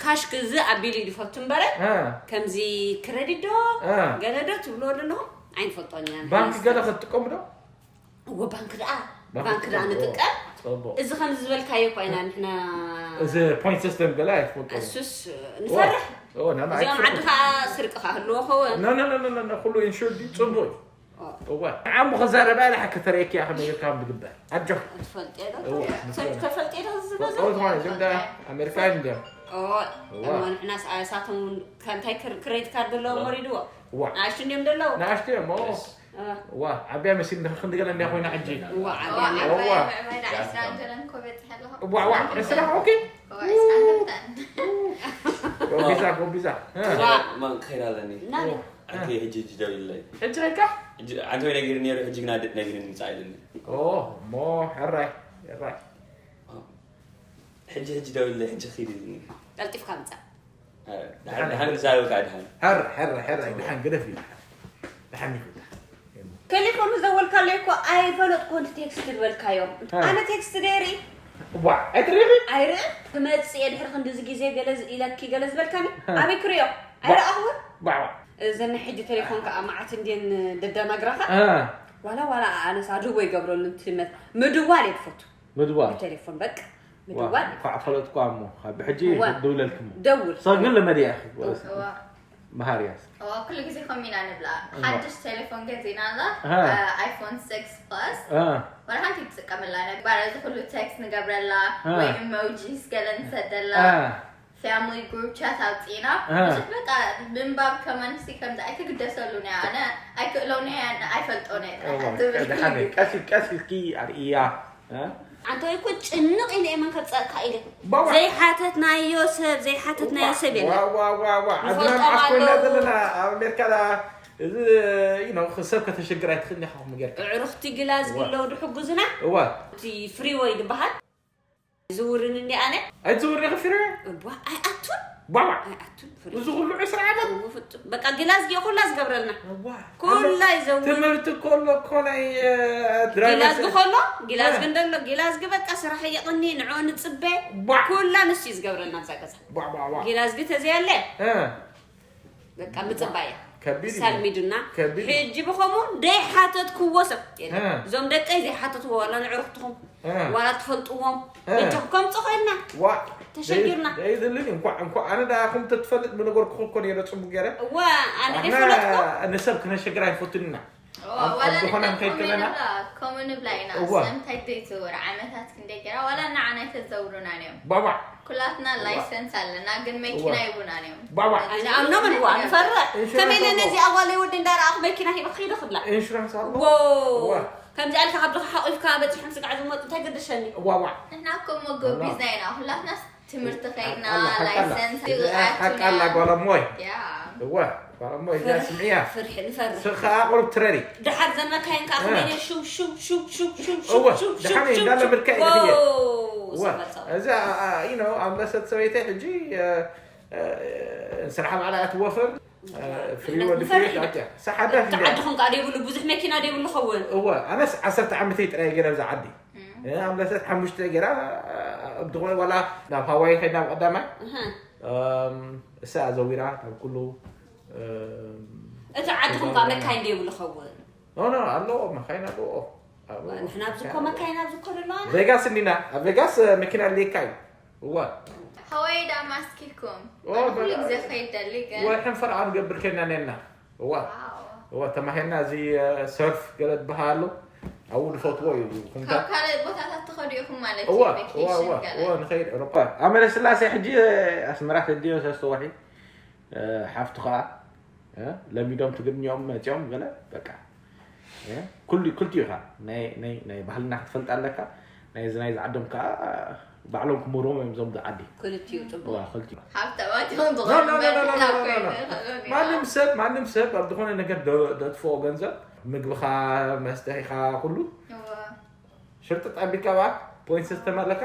ካሽ ክዚ ኣቢሉ ይድፈቱ እምበረ እ፣ ከምዚ ክረዲት ዶ እ፣ ገለ ዶ ትብልዎ ዘለኹም ኣይንፈልጦን ኢና ንሕና ባንክ ስ- ገለ ክትጥቀሙ ዶ እዎ ባንክ ደኣ ባንክ ደኣ ንጥቀም ፅቡቅ እዚ ከምዚ ዝበልካዮ እኮ ኢና ንሕና እዚ ፖይንት ሲስተም ገለ ኣይትፈልጡ እሱስ ንፈርሕ ኦ፣ ና፣ ና፣ እዚኦም ዓዲ ኣይትፈልጡ ከዓ ስርቂ ከዓ ህልዎ ኸውን ኖ ኖ ኖ ኖ ኖ ኩሉ ኢንሹርድ እዩ ፅቡቅ እዩ እዋ ዓሙ ክዛረባ ኢለ ሓከ ተረየኪ ኢኻ መይርካ ዝግበር ኣጆ ትፈልጥ ዶ እዋ ተፈልጥ ዶ ዝበዛ ጾት ማለት ዝምዳ ኣሜሪካ እንዲያ እዋ እሞ ንሕናስ ኣሳቶም ከምታይ ክሬት ካርድ ኣለዎም ወሪድዎ እዋ ንኣሽቱ እንዲዮም ዘለዉ ንኣሽቱ እዮም ሞ እዋ እዋ ዓብያ መሲል ንክንዲ ገለ እንዲያ ኮይና ሕጂ እዋ እዋ። ዓብያ ዕስራን ገለን ኮበጽሕ ኣለኹ እዋ እዋ ዕስራ ኦኬ ዕስራን ክልተን ጎቢዛ ጎቢዛ እዋ ማን ክኸይድ ኣለኒ ናበይ ኣንተ ሕጂ ሕጂ ደው ኢለይ ሕጂ ከይድካ ኣንተ ወይ ነጊር ነይሩ ሕጂ ግና ነጊር ምፃእ ኢለኒ ኦ ሞ ሕራይ ሕራይ ሕጂ ሕጂ ደው ኢለይ ሕጂ ኺድ ኢልኒ ቀልጢፍካ ምፃእ ድሓን ድሓን ክዛረብ ከዓ ድሓን ሕራይ ሕራይ ሕራይ ድሓን ግደፍ እዩ ድሓን ይኹን ቴሌፎን ዝደወልካለይ እኮ ኣይፈለጥኩ ንቲ ቴክስት ዝበልካዮም ኣነ ቴክስት ደሪ ዋ ኣይትሪኺ ኣይርኢ ክመፅእ እየ ድሕሪ ክንድዚ ግዜ ገለ ኢለኪ ገለ ዝበልካኒ ኣበይ ክሪኦ ኣይረኣኽውን ባዕባ እዘን ናይ ሕጂ ቴሌፎን ከዓ መዓት እንድን ደደናግራኻ ዋላ ዋላ ኣነስ ኣድህቦ ይገብረሉ እንትመት ምድዋል እየ ትፈቱ ምድዋል ብቴሌፎን በቃ ምድዋል ኳዕ ፈለጥኳ እሞ ካብ ብሕጂ እዋ። ድውለልክሞ ደውል ሰግን ለመድያ እዋ መሃርያስ እዋ ኩሉ ግዜ ከምኡ ኢና ንብላ ሓድሽ ቴሌፎን ገዚእና ኣላ ኣሃ። ኣይፎን ስክስ ፕላስ አ፣ ወላ ሓንቲ ትጥቀምላ ነባር እዚ ኩሉ ቴክስት ንገብረላ አ። ወይ ኢሞጂስ ገለ ንሰደላ አ፣ ፋሚሊ ግሩፕ ቻት ኣውፂእና አ። ብዙሕ በቃ ምንባብ ከማንሲ ከምዚ ኣይትግደሰሉን እያ ኣነ ኣይክእሎን እየ ኣይፈልጦን እየ እዋ፣ ትብል ቀስ ኢልኪ ቀስ ኢልኪ ቀስ ኢልኪ ኣርእያ እ? ኣንተ እኮ ጭንቕ ኢለ እየ መን ከብፀእካ ኢለ ባባ። ዘይሓተትናዮ ሰብ ዘይሓተትናዮ ሰብ የለ ዋ ዋ ዋ ዋ ዓድና ንፈልጦም መዓስ ኮይና ኣለዉ። ዘለና ኣብ ኣሜሪካ ዳ እዚ you know ሰብ ከተሸግር ኣይትኽእልን ኢኻ ከምኡ ጌርካ ዕሩኽቲ ግላዝጊ ኣለዉ ድሕጉዝና እዋ እቲ ፍሪወይ ዝበሃል ዝውርን እንዲ ኣነ ኣይትዝውር ኢኺ ፍሪወይ እቧ ኣይኣቱን ባባ ኣይኣቱን ፍሪ እዚ ኩሉ ዕስራ ዓመት እዎ ፍጹም በቃ ግላዝጊ ኩላ ዝገብረልና እዋ ኩላ ይዘውር ትምህርቲ ከሎ እኮ ናይ እ፣ ድራይቨር ጊላዝጊ ስለ- ከሎ ጊላዝጊ እ። እንደሎ ጊላዝጊ በቃ ስራሕ የቕኒ ንዕኡ ንፅበ ቧዕ። ኩላ ንሱ እዩ ዝገብረልና ኣብዛ ገዛ ቧዕ፣ ቧዕ፣ ቧዕ። ጊላዝጊ ተዘየለ እ፣ በቃ ምፅባያ ከቢድ እዩ። ሳልሚዱና ከቢድ እዩ። ሕጂ ብኸምኡ ደይሓተትክዎ ሰብ የለን። እ። እዞም ደቀይ ዘይሓተትዎ ዋላ ንዕርኽትኹም እ። ዋላ ትፈልጥዎም እ። በጃኹም ከምፅእ ኮይንና ዋ ተሸጊርና። ደይድልን እንኳዕ እንኳዕ ኣነ ዳ ኹም ተትፈልጥ ምነገርኩኹ እኮ ነይረ ፅቡቅ ገይረ እዋ ኣነ ኣሕና ደይፈለጥኩ ንሰብ ክነሸግር ኣይፈቱንና ኣብ ዝኾነ ንኸይድ ከለና ከምኡ ንብላ ኢና እዋ። ስለምንታይ ዘይትዝውር ዓመታት ክንደይ ገይራ ዋላ ንዓና ኣይተዘውሩናን እዮም ባባዕ ኩላትና ላይሰንስ ኣለና ግን መኪና እዋ። ይቡናን እዮም ባባዕ ኣነ ኣምኖምን እዋ ንፈርሕ ኢንሹራንስ ከመይ ለነ ኣለዎ። እዚኣ ጓለይ ወዲ እንዳረኣኹ መኪና ሂበ ክይደ ክብላ ኢንሹራንስ ኣሎ ዎ እዋ። ከምዚ ኣልካ ካብ ድኻ ሓቑፍካ በፂሖም ስጋዕ ዝመፁ እንታይ ገደሸኒ እዋዋዕ ንሕና እኮ እኮ መጎቢዝና ኢና ኩላትናስ ትምህርቲ ከይድና ሓቃላ፣ ሓቃላ። ላይሰንስ ሓቃላ ጓል ኣሞይ ያ እዋ ጓል ኣሞይ እዚኣ ስምዕያ ፍርሒ ንፈርሕ ስኻ ኣቕሩብ ትረሪ ድሓር ዘመካይን ከዓ እ። ክመይነ ሹው ሹው ሹው ሹው ሹው ሹው እወ፣ ሹው ድሓር ሹው እንዳለ ሹው። ብርካ እዩ ዋው፣ ትኽየ። እዋ ሰፈር ሰው። እዛ you know ኣምለሰት ሰበይተይ ሕጂ እ፣ እ፣ ስራሕ ባዕላ እያ ትወፍር እ፣ ፍሪ ንሕና ወዲ ንፈርሕ ፍሪ ኢና። ኣትያ ሰሓዳት እቲ ዓድኹም ከዓ ደይብሉ ብዙሕ መኪና ደይብሉ ኸውን እወ ኣነስ ዓሰርተ ዓመተይ ጥራይ ገይረ ብዛ ዓዲ እ፣ ኣምለሰት ሓሙሽተ ገይራ እ፣ እንትኾነ ዋላ ናብ ሃዋይ ከይድ ናብ ቀዳማይ እህ። እም፣ እሳ ዘዊራ ናብ ኩሉ እም፣ እቲ ዓድኹም ከዓ መካይን ደይብሉ ኸውን ኖ ኖ ኣለዎ መካይን ኣለዎ ኣብ- ንሕና ኣብዚ እኮ መካይን ኣብዚ እኮ ዘለዋና ቬጋስ እንዲና ኣብ ቬጋስ መኪና ልካ እዩ እዋ ሃዋይ ዳ ማስኪልኩም ኦ፣ ኣነ ኩሉ በቃ። ግዜ ከይደሊ ግን ወርሕን ፈርዓ ንገብር ከና ነና እዋ ዋው። እዋ ተማሄና እዚ ሰርፍ ገለ ዝበሃል ኣሎ ኣብኡ ዝፈትዎ እዩ ኩምታ ካብ ካልእ ቦታታት ትኸዱ ኢኹም ማለት እዋ እዩ እዋ እዋ ቬኬሽን ገለ እዋ ንኸይድ ኤሮፓ ኣመለ ስላሴ ሕጂ ኣስመራ ተዲዮ ሰስተዋሒ ሓፍቱ ከዓ እ፣ ለሚዶም ትግርኛኦም መፂኦም ገለ በቃ እ፣ ኩሉ ክልቲኡ ኢኻ ናይ ናይ ናይ ባህልና ክትፈልጥ ኣለካ ናይዚ ናይ ዝዓዶም ከዓ ባዕሎም ክምህርዎም እዮም እዞም ዝዓዲ ክልቲኡ ፅቡቅ እዋ ክልቲኡ ሃብታማት እዮም No, ዝኾኑ no, no, no, no, no, መብላት no, no, no. ኮይኑ ይኽእሉ እዮም። ማንም ሰብ ማንም ሰብ ኣብ ዝኾነ ነገር ደ- ደጥፍኦ ገንዘብ ምግብኻ መስተኻ ኩሉ ሽርጥጥ ኣቢልካ ባ ፖይንት ሲስተም ኣለካ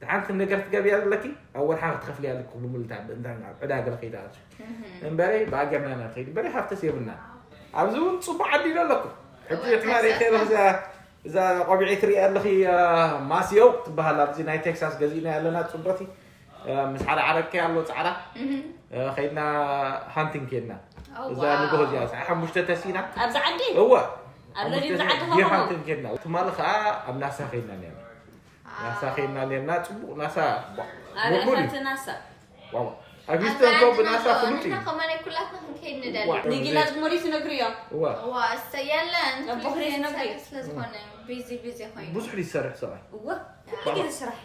ሓንቲ ነገር ትገብያ ዘለኪ ኣብ ወርሓ ክትከፍልያ ኣለኪ ኩሉ ምልታ እንታይ ናብ ዕዳ ገለ ከይዳ እምበረ ብኣገርና ኢና ንኸይድ እምበረ ሃፍተስ የብልና ኣብዚ እውን ፅቡቅ ዓዲ ኢሎ ኣለኩ ሕጂ እወ፣ ትማሊ ቴክሳስ ከይረ እዛ እዛ ቆቢዐይ ትሪኣ ኣለኺ ማስዮ ትበሃል ኣብዚ ናይ ቴክሳስ ገዚእና ኣለና ፅቡቅቲ ምስ ሓደ ዓረቂ ኣሎ ፃዕዳ እ፣ ከይድና ሃንቲንግ ከይድና ኦ፣ እዛ ዋው። ንግሆ እዚኣ ሰዓ ሓሙሽተ ተሲና ኣብዚ ዓዲ እወ ኣብ ለሊም ሓሙሽተ ዝዓዲ ዲር ኸምኡ ሃንቲንግ ከይድና ትማሊ ከዓ ኣብ ናሳ ከይድና ነርና ናሳ ከይድና ነርና ፅቡቅ ናሳ ቧ- ኣብ ሙልሙል እዩ። ኢኸቲ ናሳ ዋው ኣብ ሂውስተን እኮ ብናሳ ፍሉጥ እዩ። ከማን ኩላትና ክንከይድ ንደሊ። ዋ። ንጊላዝ ሞሪስ ነግርዮ። እዋ ዋ እሰ የለን ነቦ ክሬስ ነግሪ። ስለዝኾነ ቢዚ ቢዚ ኮይኑ ብዙሕ ድዩ ዝሰርሕ ሰብኣይ? እወ ኩሉ ግዜ ስራሕ።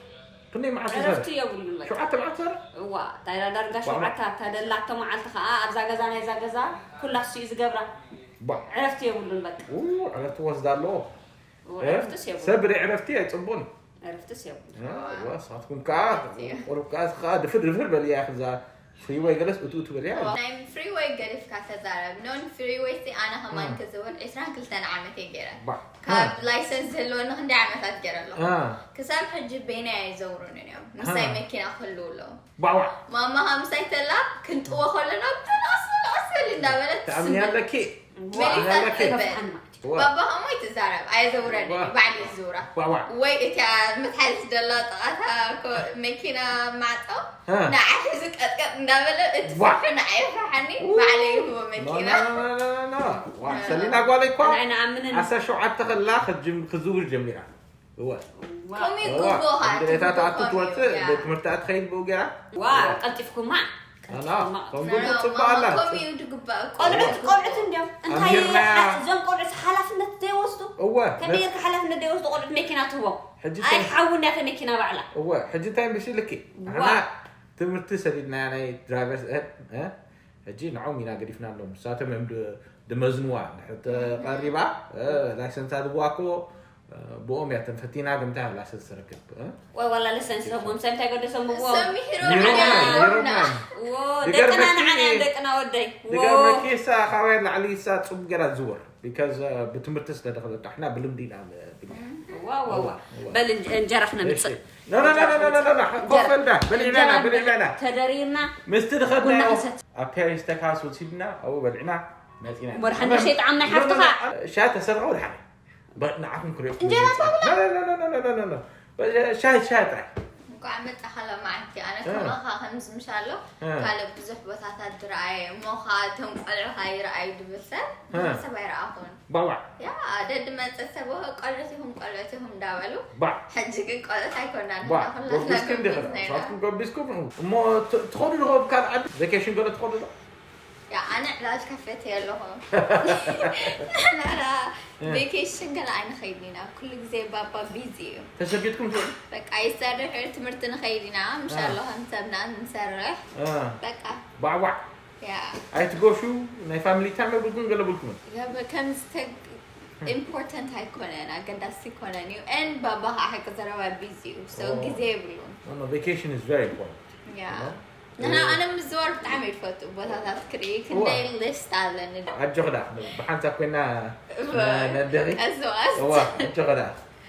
ክንደይ መዓልቲ ዕረፍቲ ይሰርሕ? የብሉን በቃ። ሸውዓተ መዓልቲ ይሰርሕ? እዋ ዳይራ ዳርጋ ሸውዓተ ኣብታ ደላቶ መዓልቲ ከዓ ኣብዛ ገዛ ናይዛ ገዛ ኩላ እሱ እዩ ዝገብራ። ባ- ዕረፍቲ የብሉን በቃ። ኡ፣ ዕረፍቲ ወስዳ ኣለዎ። እዋ ዕረፍትስ የብሉን። ሰብ ብደይ ዕረፍቲ ኣይፅቡን። ዕረፍትስ የብሉን። ዋ፣ ንስኻትኩም ከዓ ቁሩብ ከዓ እስኻ ድፍር ድፍር በልያ ክዛ ፍሪወይ ገለስ እቱ እቱ በልያ። ናይ ፍሪወይ ገዲፍካ ተዛረብ። ኖን ፍሪወይ ሲ ኣነ ከማን ክዝውር ዕስራን ክልተን ዓመት እየ ገይረ። ባ- ካብ ላይሰንስ ዝህልወኒ ክንደይ ዓመታት ገይረ ኣለኹ። አ፣ ክሳብ ሕጂ በይነይ ኣይዘውሩንን እዮም። ምሳይ አ። መኪና ክህልው ኣለዎም። ባዋ ማማ ምሳይ ተላ ክንጥዎ ከለና ብትንኣስ ንኣስ በሊ እንዳበለት ተኣምኒ ኣለኪ። መሊሳ ኣለኪ። ትበል። ከፍሓን ማለት እዩ። ዋ- ባባ ከሞይ ትዛረብ ኣየዘውረኒ ዋ- ባዕሊ ዝዝውራ ባዋ ወይ እቲያ መትሓዚ ደላ ጥቓታ ኮ- መኪና ማዕፆ አ። ንዓሕ ዝቀጥቀጥ እንዳበለ እቲ ዋ- ፍርሒ ንዓይ የፍርሓኒ። ባዕለይ ይህቦ መኪና ዋ ሰሊና ጓለይ እኳ ናይ ንኣምንን ዓሰርተ ሸውዓተ ከላ ክጅም- ክዝውር ጀሚራ። እወ ከምኡ እዩ እወ ግቡእ እንድሌታት ኣቱ ከምኡ ትወፅእ እዩ፣ ያ። ቤት ትምህርቲ ኣትኸይድ ብኡ ገይራ። ዋ ቀልጢፍኩማ ኣና ቀልጢፍኩማ። ከምኡ ጽቡቅ ኣላ። ከምኡ እዩ ድግባእ እኮ። ቆልዑት ቆልዑት እንዲዮም እንታይ ኣሚርናያ። እዞም ቆልዑት ሓላፍነት ዘይወስዱ እወ ከመይ ጌርካ ሓላፍነት ዘይወስዱ ቆልዑት መኪና ትህቦም ሕጂ ኣይ እንታይ- ሓዊ እንዲያ መኪና ባዕላ እወ ሕጂ እንታይ ምስ ኢልኪ ዋ። ንሕና ትምህርቲ ሰዲድናያ ናይ ድራይቨርስ ኤድ እ? ሕጂ ንዖም ኢና ገዲፍና ኣለዉ ንሳቶም እዮም ድ- ድመዝንዋ ንሕተ ቀሪባ እ፣ ላይሰንሳ ድብዋ እኮ እ፣ ብኦም እያ ተንፈቲና ግምታ ላይሰንስ ትረክብ እ? ወይ ዋላ ለሰንስ ይህቦም ሰብ እንታይ ገደሶም ብዎ ሰሚሂሮም ይሮም ዓና ናይ- ይሮም ይሮምና። ናይ። ዎ ድገር ደቅና መኪ- ንዓና እዮም ደቅና ወደይ ዎ ድገር መኪ እሳ ካባይ ላዕሊ እሳ ጽቡቅ ገራ ዝዝወር because ብትምህርቲ ስለ ደኸለቶ ሕና ብልምዲ ኢና ብል ዋ ዋ ዋ በል እንጀ- እንጀራ ክነምፅእ ኮፈልዳ በሊዕናና በሊዕናና ተደሪርና ምስቲ ቡና ድኸድናዮ ክንሰቲ ኣብ ፓሪስ ተካስ ወሲድና ኣብኡ በሊዕና መፂና ወድሓን ንሸይጥ ዓምናይ ሓፍትኻ ሻ ተሰርሐ ወድሓን ንዓኹም ክሪኦ እንጀራ ሻይ ሻይ ጥራይ እንኳዕ መጣኻ ሎማዓንቲ ኣነ እ። ከማኻ ከምዚ ምሻሎ እ። ካልእ ብዙሕ ቦታታት ዝረኣየ እሞ ኸዓ እቶም ቆልዑ ኸዓ ይረኣዩ ድብል ሰብ እ። ሰብ ኣይረኣኹን ባባዕ ያ ደድ መፅእ ሰብ ቆልዑት ይኹም ቆልዑት ይኹም እንዳበሉ ባዕ ሕጂ ግን ቆልዑት ኣይኮናን ባዕ ኩላትና ገቢስኩም ዲኹም ገቢስና ኢና። ንስኻትኩም ገቢስኩም ኢኹም እሞ ት- ትኸዱ ዶ ካብ ዓዲ ቬኬሽን ገለ ትኸዱ ዶ ያ ኣነ ዕላል ከፈት ኣለኹ ናራ ቬኬሽን ገለ ኣይንኸይድ ኢና ኩሉ ግዜ ባባ ቢዚ እዩ ተሰጊድኩም ትኸዱ በቃ ይሰርሕ ትምህርቲ ንኸይድ ኢና ምሻሎ ከም ሰብና ንሰርሕ እ፣ በቃ ባዕባዕ ያ ኣይትገሹ ናይ ፋሚሊ ታይም የብልኩም ገለ ብልኩም ከምዚ ኢምፖርታንት ኣይኮነን ኣገዳሲ ኣይኮነን እዩ ን ባባ ከዓ ሓቂ ዘረባ ቢዚ እዩ so ኦ። ግዜ የብሉን ቬኬሽን is very important ያ እ? ንሕና ኣነ ምዝዋር ብጣዕሚ ይፈቱ ቦታታት ክርኢ ክንደይ ሊስት ኣለኒ ኣጆኽዳ ብሓንሳብ ኮይና እወ። ነደኺ ቀስ ብቐስ እዋ ኣጆኽዳ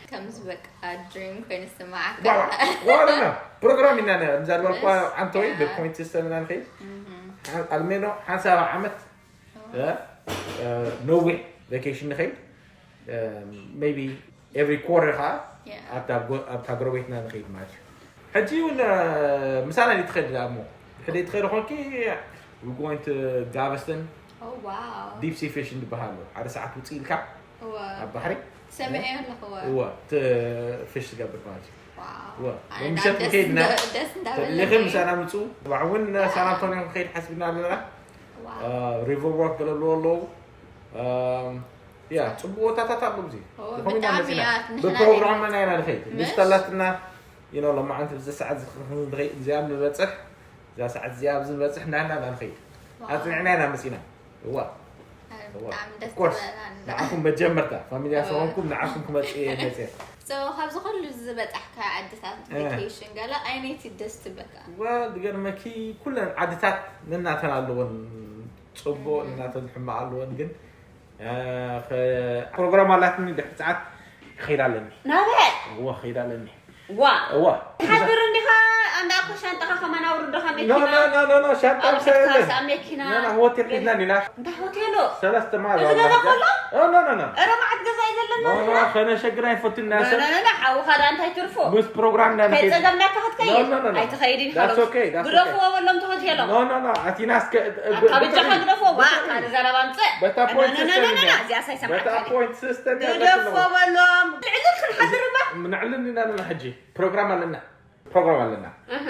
ከምዚ በቃ ድሪም ኮይኑ ዝስማዓካ ዋና ፕሮግራም ኢና ንዛድበልኳ Yes. ዓንተወይ Yeah. ብፖይንት ሲስተም ኢና ንኸይድ ኣልሜኖ ሓንሳብ ዓመት እ፣ እ፣ ነዊሕ ቬኬሽን ንኸይድ maybe every quarter ከዓ Yeah. ኣብታ ጎ- ኣብታ ጎረቤትና ንኸይድ ማለት እዩ ሕጂ እውን እ፣ ምሳና ትኸድ እሞ ድሕደይ ትኸድ ኾንኪ going to Galveston Oh wow deep sea fishing ዝበሃል ሓደ ሰዓት ውፅእ ኢልካ እወ ኣብ ባሕሪ ሰሚዐ ኣለኹ እወ እወ ፊሽ ትገብር ማለት እዩ ዋው እወ ኣነ ወምሸት ደስ ንኸይድ ኢና እንዳ- ደስ እንዳበለኒ ተብሊኺ ምሳና ምፅኡ ባዕውን ሳን ኣንቶኒዮ ክንኸይድ ሓስብና ኣለና ዋው ሪቨር ዋክ ገለ ኣለዎ ኣለዉ ያ ፅቡቅ ቦታታት ኣሎ ግዜ ኦ፣ ብጣዕሚ እያ ትንሕና ብፕሮግራምና ኢና ንኸይድ ምሽ? ምስ ተላትና you know ሎማዓንቲ ብዚ ሰዓት እዚ ክንኸይድ እዚኣ ንበፅሕ እዛ ሰዓት እዚኣ ኣብዚ ንበፅሕ እንዳና ኢና ንኸይድ ዋው። ኣፅኒዕና ኢና መፂና እዋ ብጣዕሚ ደስ of course ትብለና ንዓኹም መጀመርታ ፋሚልያ ሰኾንኩም ንዓኹም ክመፅእ እየ መፅእ So ካብዚ ኩሉ ዝበፃሕካ ዓድታት እ። ቬኬሽን ገለ ኣየነይቲ ደስ ትብለካ well ዝገርመኪ ኩለን ዓድታት ነናተን ኣለወን ፅቡቅ ነናተን ሕማቅ ኣለወን ግን እ፣ ኸ- ፕሮግራም ኣላትኒ ድሕሪ ሰዓት ይኸይድ ኣለኒ ናበይ እወ ኸይድ ኣለኒ ዋ እወ ሓድር እንዲኻ ኣንዳ ኣኮ ሻንጣኻ ከማን ኣውርዶ ካብ No, no, መኪና no, no, no, ሻንጣ ኣብ ምሳይ ሕድካ የለን። ሳብ መኪና No, no፣ ሆቴል ሒዝና ዲና እንታይ ሆቴሉ ሰለስተ መዓልቲ እዚ ገዛ ዋላ ከሎ Oh, no, no, no. ኧረ መዓት ገዛ እዩ ዘለና No, no, ከነሸግር ኣይፈቱን ኢና ሰብ። ሓውኻ ዳ እንታይ ትርፎ ምስ ፕሮግራም ኢና ንኸይድ። ከይፀገምናካ ክትከይድ No, no, no, no. ኣይትኸይድን That's okay, that's okay. ግደፍዎ በሎም ተሆቴሎም No, no, no. ኣቲና እስከ ካብ እጃኻ ግደፍዎ ዋ ካልእ ዘረባ ምፅእ በታ point system ኢና። እዚኣ ሳይሰማዕካ በታ point system ኢና ግደፍዎ በሎም ልዕሊ ክንሓድር እባ ምንዕልን ኢና ኣለና ሕጂ ፕሮግራም ኣለና ፕሮግራም ኣለና እህ።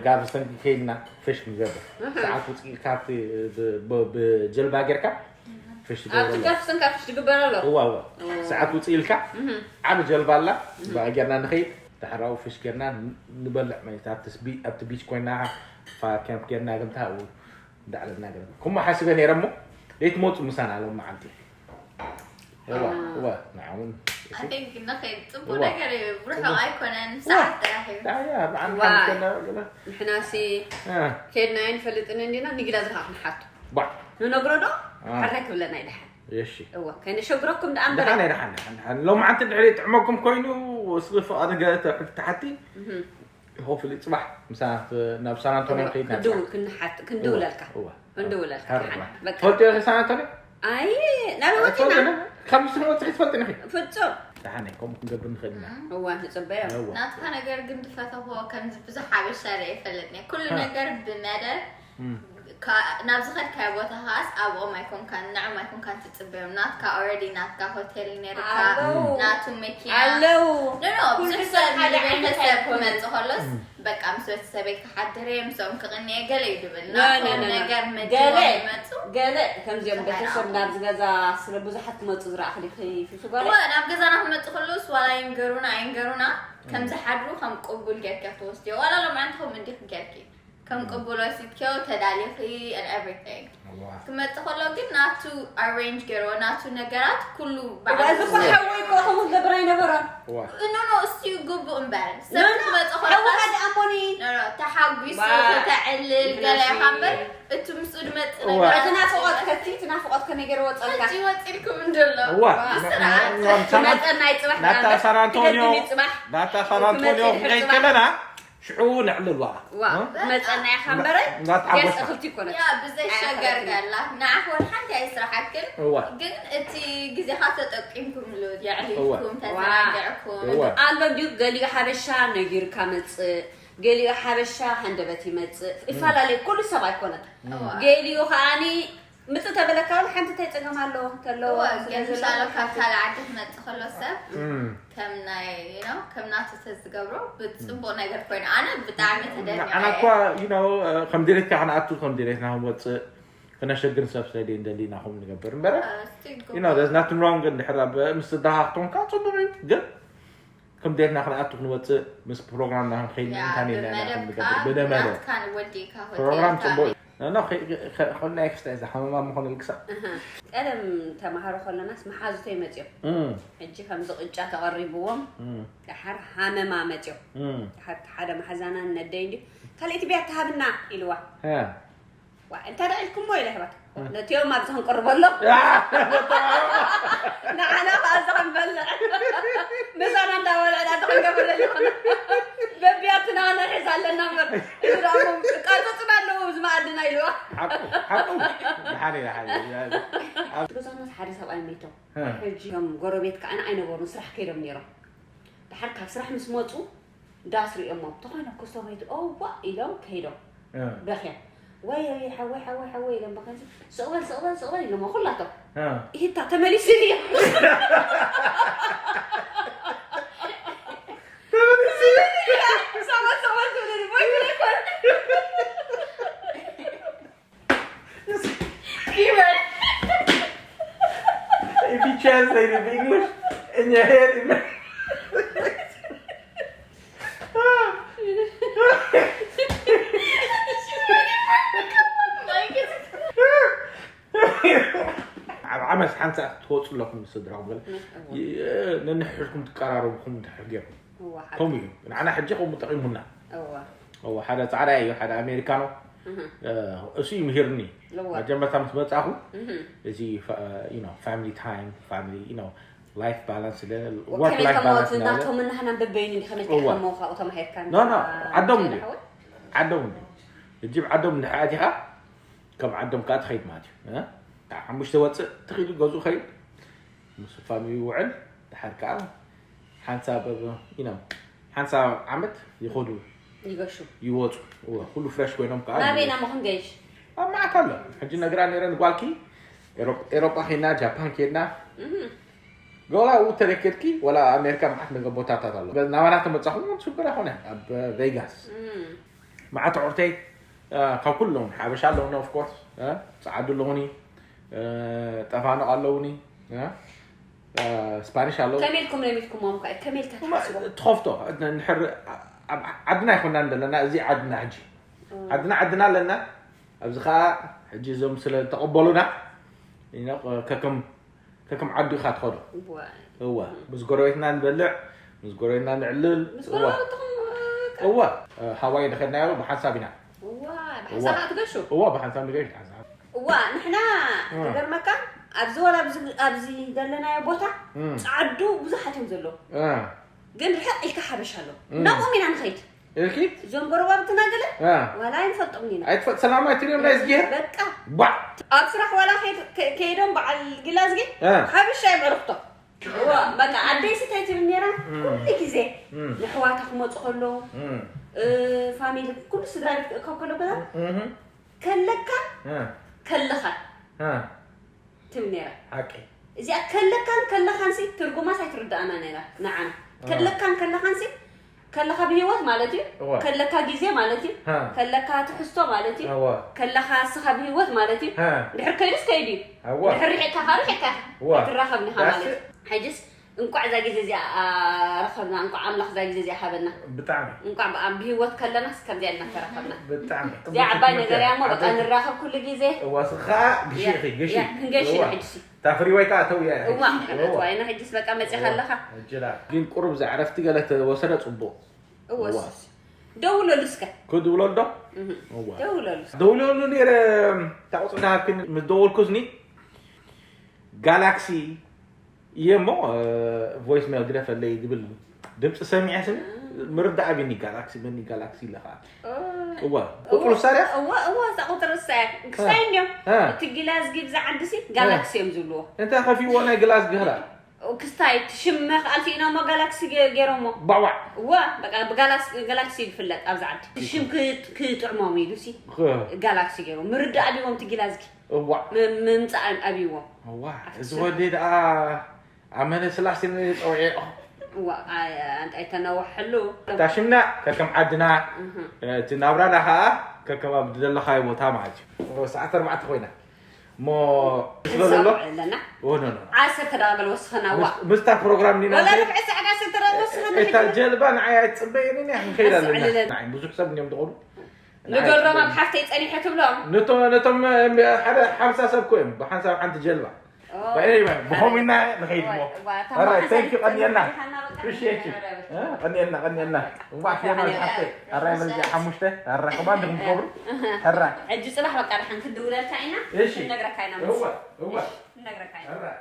ጋብስተን ከይድና ፍሽ ክንገብር ሰዓት ውፅእ ኢልካ ኣብቲ ብ- ብ- ብጀልባ ጌርካ ፍሽ ኣብቲ ትገብረሉ። ጋብስተን ካብ ፍሽ ትግበር ኣሎ። እዋ እዋ ሰዓት ውፅእ ኢልካ ዓብ ጀልባ ኣላ ብኣ ጌርና ንኸይድ ድሕራዊ ፍሽ ጌርና ንበልዕ ማለት ኣብቲ ቢች ኮይና ፋር ካምፕ ጌርና ግምታ እንዳዕለልና ገለ ከምኡ ሓሲበ ነይረ እሞ ዘይትመፁ ምሳና ሎም መዓልቲ እዋ እዋ ንዓውን I think ንኸይድ ፅቡቅ እዋ። ነገር እዩ ብርሑቅ ኣይኮነን ሰዓት ጥራሕ እዩ ዳያ ብዓን ዋይ። ሓምከና ገለ ንሕናሲ ከድና ኣይንፈልጥን እንዲና ንግዳ ዝካ ክንሓቱ ባዕ ንነግሮ ዶ ሓራይ ክብለና ይድሓን እሺ እዋ ከነሸግረኩም ደኣ እምበር ደሓን ደሓን ደሓን ደሓን ሎም መዓልቲ ድሕሪ ጥዕመኩም ኮይኑ ስሊ ፍቓድ ገለ ተሕቲ ሆፍሊ ፅባሕ ምሳ ናብ ሳን ኣንቶኒዮ ከይድና ክንድውል ክንሓት ክንድውለልካ ክንድውለልካ ፈልጥዮ ሳን ኣንቶኒዮ ኣይ ናብ ወፂና ካብ ምስ ንወፅሒ ትፈልጥኒ ኺ ፍጹም ደሓነ ከምኡ ክንገብር ንኽእል ኢና እዋ ንፅበዮ እዋ ናትካ ነገር ግን ዝፈተኽዎ ከምዚ ብዙሕ ሓበሻ ርአ ይፈልጥኒ ኩሉ ነገር ብመደብ እም። ካ- ናብ ዝኸድካዮ ቦታ ከዓስ ኣብኦም ኣይኮንካን ንዕም ኣይኮንካን ትፅበዮም ናትካ ኦረዲ ናትካ ሆቴል ነርካ ኣለዉ። ናቱ መኪና ኣለዉ ኖኖ ኩሉ ብዙሕ ሰብ ሰብ ሓደ ንቤት ዓይነት ሰብ ኣይኮነን። ክመፅእ ከሎስ በቃ ምስ ቤተሰበይ ክሓድር እየ ምስኦም ክቕንየ ገለ እዩ ድብል ኖ፣ ኖ፣ ናቶም ኖ፣ ኖ። ነገር ገለ መዲቦም ይመፁ ገለ ከምዚኦም ቤተሰብ ናብ ዝገዛ ስለ ብዙሓት ክመፁ ዝረኣኽሊ ፊሱ ጓለ እወ ናብ ገዛና ክመፁ ከለውስ ዋላ ይንገሩና ኣይንገሩና ከም ዝሓድሩ ከም ቅቡል ጌርካ ትወስድዮ ዋላ ሎማዓንቲ ከምኡ እንዲኺ ጌርኪ ከም ቅቡል ወሲድክዮ ተዳሊኺ and everything ክመፅእ ከሎ ግን ናቱ ኣሬንጅ ገይርዎ ናቱ ነገራት ኩሉ እዚ እኮ ሓወይ እኮ ከምኡ ዝገብር ኣይነበረን ኖ ኖ እሱ እዩ ግቡእ እምበር ሰብ ክመፅእ ከሎ ሓወኻ ደኣ እሞኒ ተሓጒሱ ክተዕልል ገለ ኢኻ እምበር እቲ ምስኡ ዝመፅእ እዋ። ነገር እቲ ናፍቖት ከቲ እቲ ናፍቖት ከመይ ገይርዎ ፀልካ ሕጂ ወፂልኩም እንደሎ እዋ ትመፀና ይፅባሕ ናታ ሳን ኣንቶኒዮ ይፅባሕ ናታ ሳን ኣንቶኒዮ ትመፅእ ክንከይድ ከለና ሽዑ ነዕልል ዋላ ዋ ትመፀና ኢኻ እምበረ እንዳተሓጎስና። ገስ እኽልቲ ይኮነት ያ ብዘይ ሸገር ገላ ንዓኹ ሓንቲ ኣይስራሓክን እዋ ግን እቲ ግዜኻ ተጠቂምኩምሉ የዕሊልኩም ተዘናግዕኩም እዋ ኣሎ ድዩ ገሊኡ ሓበሻ ነጊርካ መፅእ ገሊኡ ሓበሻ ሃንደበት ይመፅእ ይፈላለዩ ኩሉ ሰብ ኣይኮነን እዋ ገሊኡ ከዓኒ ምፅእ ተበለካ እውን ሓንቲ እንታይ ፀገም ኣሎ ተለዎ እዋ ስለ ግን ዘሎ ምሳሌ ካብ ካልእ ዓዲ ክመፅእ ከሎ ሰብ እም። ከም ናይ you know ከም ናቱ ተዝገብሮ ብፅቡቅ ነገር ኮይኑ ኣነ ብጣዕሚ ተደኒቐ ንዓና እኳ you know ከም ድሌትካ ክንኣቱ ከም ድሌትና ክንወፅእ ክነሸግር ሰብ ስለ እንደሊና ከምኡ ንገብር እምበረ you know there's nothing wrong እንድሕር ኣብ ምስ ስድራኻ ክትኮንካ ፅቡቅ እዩ ግን ከም ድሌትና ክንኣቱ ክንወፅእ ምስ ፕሮግራምና ክንከይድ ምእንታን ኢልና ኢና ከም ንገብር ብደመደ ብመደብካን ወዲእካ ፕሮግራም ሆቴልካ ፅቡቅ እዩ ኖ ኖ ከልና ክስታይ ዝሓመማ ምኾነ ልክሳ ቀደም ተማሃሮ ከለናስ መሓዙተይ መፅኦም ሕጂ ከምዚ ቅጫ ተቐሪብዎም ደሓር ሃመማ መፅኦም ደሓር ሓደ መሓዛና ነደይ እንዲ ካልእቲ ብያ ትሃብና ኢልዋ ዋ እንታይ ደኣ ኢልኩሞ ኢለ ህባት ነቲኦም ኣብዚ ክንቅርበሎም ንዓና ከኣ እዚ ክንበልዕ ምሳና እንዳበልዕና እቲ ክንገብር ደሊኹና በቢያትና ክንሕዝ ኣለና እምበር እዚ ደኣ እሞ ቃልፀፅና ኣለዉ እዚ መኣድና ኢልዋ ሓቁ ሓቁ ደሓን እዩ ደሓን እዩ ገዛና ሓደ ሰብኣይ መይቶም ሕጂ ም ጎረቤት ከዓና ኣይነበሩን ስራሕ ከይዶም ነይሮም ድሓር ካብ ስራሕ ምስ መፁ ዳስ ሪኦሞ ተኾይኖ ክስቶ መይቱ ኦዋ ኢሎም ከይዶም በኽዮም ወይ ወይ ሓወይ ሓወይ ሓወይ ኢሎም በኽዮም ስቕበል ስቕበል ስቕበል ኢሎሞ ኩላቶም ኢሂታ ተመሊሱ ድዮ If you translate it to English, in your head, it ኣብ ዓመት ሓንቲ ሰዓት ትወፁ ኣለኹም ምስ ስድራኹም ገለ ነንሕድኩም ትቀራረብኩም ድሕር ገይርኩም ከምኡ እዩ ንዓና ሕጂ ከምኡ ጠቂሙና ሓደ ፃዕዳ እዩ ሓደ ኣሜሪካኖ እሱ እዩ ምሂርኒ መጀመርታ ምስ መፃኹ እዚ family time family life balance work life balance ናቶም ናህናን በበይኑ እንዲ ከመይ ትሕከሞ ካብኡ ተማሂርካ ዓዶም እንዲ ዓዶም እንዲ እጅብ ዓዶም እንድሕር ኣቲኻ ከም ዓዶም ከዓ ትኸይድ ማለት እዩ ሓሙሽተ ወፅእ ትኽኢሉ ገዝኡ ኸይድ ምስ ፋሚሊ ይውዕል ድሓር ከዓ ሓንሳብ ሓንሳብ ዓመት ይኸዱ ይገሹ ይወፁ ኩሉ ፍረሽ ኮይኖም ከዓ ናበይና ምኽን ገይሽ ኣብ ማዕት ኣሎ ሕጂ ነግራ ነረ ንጓልኪ ኤሮጳ ኬድና ጃፓን ኬድና ገላ ው ተለኬድኪ ወላ ኣሜሪካ መዓት ነገ ቦታታት ኣሎ ናባና ተመፃኹም ሽግር ኣይኮነ ኣብ ቬጋስ መዓት ዑርተይ ካብ ኩሎም ሓበሻ ኣለውኒ፣ of course ጸዓዱ ኣለውኒ፣ ጠፋንቕ ኣለውኒ፣ ስፓኒሽ ኣለዉ። ከመይ ኢልኩም ለሚድኩሞም ከ ከመይ ኢልካ ትሓስቦም? ትኸፍቶ። ንድሕር ኣብ ዓድና ኣይኮናን ዘለና፣ እዚ ዓድና ሕጂ ዓድና ዓድና ኣለና። ኣብዚ ከዓ ሕጂ እዞም ስለ ተቐበሉና ከከም ከከም ዓዱ ኢኻ ትኸዶ። እወ፣ ምስ ጎረቤትና ንበልዕ፣ ምስ ጎረቤትና ንዕልል። ምስ ጎረባብትኹም እወ፣ ሃዋይ ዝኸድናዮ ብሓንሳብ ኢና። እዋ፣ ብሓንሳብ ኣትገሹ። እወ፣ ብሓንሳብ ንገሽ ሓንሳብ። እዋ፣ ንሕና ዝገርመካ ኣብዚ ወላ ኣብዚ ኣብዚ ዘለናዮ ቦታ ጻዕዱ ብዙሓት እዮም ዘለዉ። ግን ርሕቕ ኢልካ ሓበሻ ኣለዉ። ናብኦም ኢና ንኸይድ። እልኪ እዞም ጎረባብትና ገለ ዋላ ኣይንፈልጦም ኢና። ኣይትፈጥ ሰላም ኣይትልዮም ናይ ዝጌር። በቃ ባዕ ኣብ ስራሕ ዋላ ከይድ- ከ- ከይዶም በዓል ግላዝጊ እ። ሓበሻ እዮም ዕርክቶም። እዋ በቃ ኣደይ ስታይ ትብል ነይራ። ኩሉ ግዜ ንሕዋታ ክመፁ ከለዉ እ፣ ፋሚሊ ኩሉ ስድራ ቤት ክእከብ ከሎ ገዛ ከለካ ከለኻ ትብል ነይራ። ሓቂ እዚኣ ከለካን ከለኻን ሲ ትርጉማስ ኣይትርዳኣና ነይራ ንዓና። ከለካን ከለኻን ሲ ከለኻ ብህይወት ማለት እዩ። እወ። ከለካ ግዜ ማለት እዩ። ሃ። ከለካ ትሕዝቶ ማለት እዩ። እወ። ከለኻ እስኻ ብህይወት ማለት እዩ። ሃ። ድሕር ከይዱስ ከይዱ እዩ። እወ። ድሕር ርሒቕካ ከዓ ርሒቕካ ኢኻ። እወ። ኣይትራኸብን ኢኻ ማለት እዩ። ሕጅስ እንቋዕ እዛ ግዜ እዚኣ ረኸብና፣ እንቋዕ ኣምላኽ እዛ ግዜ እዚኣ ሃበና። ብጣዕሚ። እንቋዕ ብኣ- ብህይወት ከለናስ ከምዚኣ ኢልና ተራኸብና። ብጣዕሚ። እዚኣ ዓባይ ነገር እያ እሞ በቃ ንራኸብ ኩሉ ግዜ። እዋ፣ እስኺ ኸኣ ግሺ ኢኺ፣ ግሺ። ያ፣ ክንገሺ እዋ። ሕጅሲ። እታ ፍሪወይ ከኣ ተው እያ። እዋ፣ እዋ። እዋ፣ ኢና ሕጅስ በቃ መጺኻ ኣለኻ። ሕጂ ላ። ግን ቁሩብ እዛ ዕረፍቲ ገለ ተወሰደ ጽቡቕ። እወ፣ እዋ። ደውለሉ እስከ። ክድውለሉ ዶ? እዋ። ደውለሉ እስከ። ደውለሉ ነይረ፣ እታ ቁጽሪ ዝሃብክኒ ምስ ደወልኩስኒ፣ ጋላክሲ እየ እሞ፣ እ፣ ቮይስ ሜል ግደፈለይ ዝብል ድምፂ ሰሚዐ ስኒ፣ ምርዳእ ኣቢኒ ጋላክሲ፣ መኒ ጋላክሲ ኢለ ኸዓ። ኦ። እዋ። ቁፅሩ እሳ ድያ? እዋ፣ እዋ፣ እሳ ቁፅሪ እሳ እያ። ክስታይ እንድዮም። እ። እቲ ግላዝጊ ብዛ ዓዲ ሲ ጋላክሲ እዮም ዝብልዎ። እንታይ ከፊእዎ ናይ ግላዝጊ ኽላ? ክስታይ፣ እቲ ሽም መኽኣል ስኢኖሞ ጋላክሲ ገ-፣ ገይሮሞ። ባዕባዕ። እዋ፣ በቃ ብጋላክሲ፣ ጋላክሲ እዩ ዝፍለጥ ኣብዚ ዓዲ። እቲ ሽም ክ-፣ ክጥዕሞም ኢሉ ሲ ኸ። ጋላክሲ ገይሮም። ምርዳእ ኣቢዎም እቲ ግላዝጊ። እዋ። ም-፣ ምምፃእ ኣቢዎም። እዋ፣ ኣፍስር። እዚ ወዲ ደኣ ኣመለ ስላሴ ጸውዒ። እዋ፣ ኣይ-፣ ኣንታይ ተነውሐሉ። እታ ሽምና ከከም ዓድና፣ እህ። እቲ ናብራና ኸኣ ከከም ኣብ ዝደለኻዮ ቦታ ማለት እዩ። ሰዓት ኣርባዕተ ኮይና። እሞ ስለዘሎ? ኣለና። ኦ፣ ኖ፣ ኖ። ዓሰርተ ደቂቕ በል ወስኸና፣ ዋ። ምስ-፣ ምስታ ፕሮግራም ኒና ወላ ንኸይድ? ርብዒ ሰዓት ዓሰርተ ደቂቕ ወስኸና እታ ሕጂ። ጀልባ ንዓይ ኣይትጽበየንን እያ፣ ክንከይድ ኣለና። ኣስዕልለን። ንዓይ ብዙሕ ሰብ እዮም ዝኸዱ። ንገሮም ኣብ ሓፍተይ ጸኒሐ ትብሎም። ነቶ-፣ ነቶም፣ እም፣ ሓደ ሓምሳ ሰብ እኮ እዮም፣ ብሓንሳብ ሓንቲ ጀልባ። ኦ። But anyway፣ ብኸምኡ ኢና ንኸይድ እሞ። ዋ፣ እታ ኣራይ፣ መሓዛ thank you፣ ቀንየልና። ይጸንሓ ኢኻ እና በቃ። Appreciate you። እ፣ ቀንየልና፣ ቀንየልና። እምባዕ ፊልም ሓፍተይ። ኣራይ፣ መልዚ ሓሙሽተ። ኣራይ፣ ከማን ድኹም ትገብሩ። ሕራይ። ሕጂ ጽባሕ በቃ ደሓን ክንድውለልካ ኢና። እሺ። ክንነግረካ ኢና። እወ፣ እወ። እሺ፣ ክንነግረካ ኢና። ሕራይ።